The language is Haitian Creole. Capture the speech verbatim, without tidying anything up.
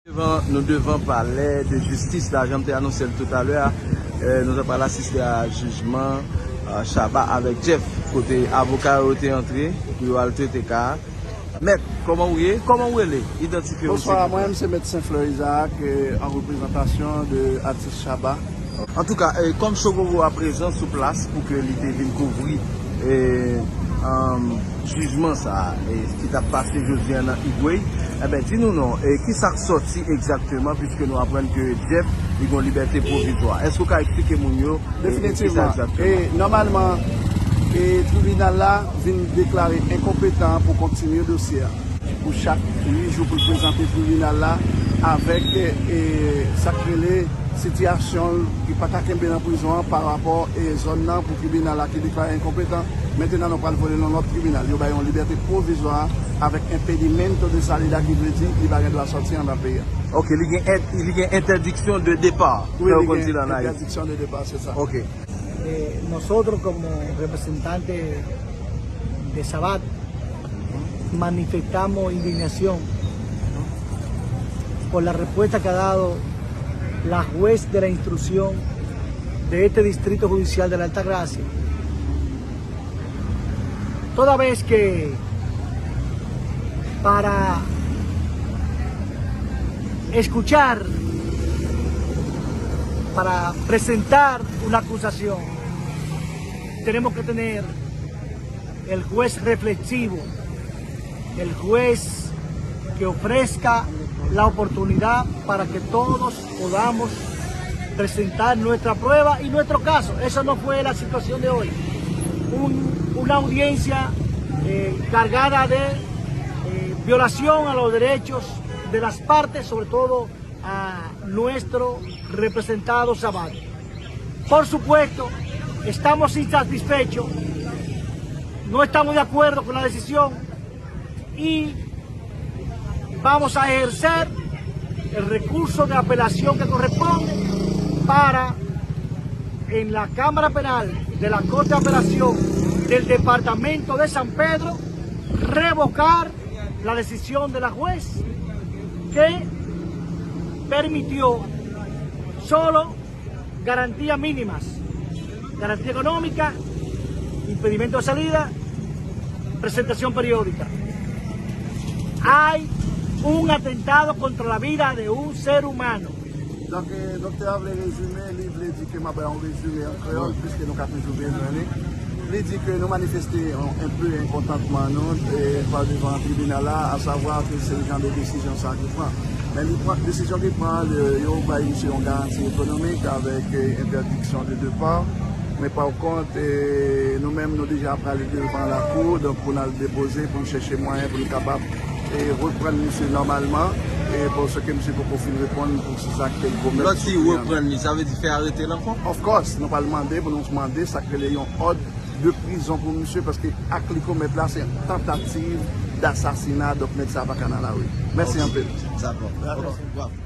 Devan, nou devan palè de jistis la, jan m te anonse l toutalè a, eh, nou ta pral asiste a jijman, eh, Shabba avèk Jeff, kote avoka yo te antre pou yo al trete ka a. Mèt, kòman w ye? Kòman w rele? Idantifye w, silvouplè. Bonswa, mwen menm se Mèt Saint Fleur Isaac, eh, an reprezantasyon de atis Shabba. Antouka, eh, kòm Show Gogo a prezan sou plas pou ke li te vin kouvri, eh, um, jijman sa a, eh, ki t ap pase jodi a nan Higüey, enben, di nou non, eh, ki sa k sòti egzakteman, piske nou aprann ke Jeff, li gen yon libète pwovizwa. Èske w ka eksplike moun yo, eh, eh, ki sa egzakteman? Definitivman. E, nòmalman, e, tribinal la vin deklare enkonpetan pou kontinye dosye a. Pou chak uit jou pou l prezante tribinal la avèk, e, sa k rele sitiyasyon l ki pa ta kenbe nan prizon an pa rapò, e, zòn nan pou tribinal la ki deklare enkonpetan. Mentnan nou pral voye l nan lòt tribinal. Yo ba l yon libète pwovizwa avèk impedimento de salida ki vle di li pa gen dwa sòti anndan peyi a. Ok, li gen, li gen entèdiksyon de depa. Wi, li gen entèdiksyon de depa, se sa. Ok. Eh, nosotros como representantes de Sabat manifestamos indignación por la respuesta que ha dado la juez de la instrucción de este distrito judicial de la Altagracia, toda vez que para escuchar, para presentar una acusación, tenemos que tener el juez reflexivo, el juez que ofrezca la oportunidad para que todos podamos presentar nuestra prueba y nuestro caso. Esa no fue la situación de hoy. Un, una audiencia, eh, cargada de, eh, violación a los derechos de las partes, sobre todo a nuestro representado Sabat. Por supuesto, estamos insatisfechos, no estamos de acuerdo con la decisión y vamos a ejercer el recurso de apelación que corresponde para en la Cámara Penal de la Corte de Apelación del Departamento de San Pedro revocar la decisión de la juez que permitió solo garantías mínimas, garantía económica, impedimento de salida, presentación periódica. Hay un atentado contra la vida de un ser humano. Donk, eh, doktè a vle rezime, li vle di ke m ap bay yon rezime an kreyòl, piske nou ka toujou bezwen li. Li di ke nou manifeste yon, un peu enkontantman nou, eh, pa devan tribinal la, asavwa ke se jan de desizyon sa ki pran. Men li pran, desizyon ki pran, le, yo bay misye yon garanti ekonomik avèk, eh, entèdiksyon de depa. Men pa kont, eh, nou menm, nou deja prale devan lakou, donk pou n al depoze, pou n chèche mwayen, pou n kapab, eh, reprann misye nòmalman, eh, paske misye poko fin reponn pou sa ke l komèt. Lè w di reprann li, sa vle di fè arete l ankò? Of course, nou pral mande, pou nou mande sa k rele yon òd de prizon pou misye, paske ak li komèt la, se tantativ dasasina, donk nèg sa pa ka nan lari. Mèsi anpil. Dakò. Dakò. Bravo.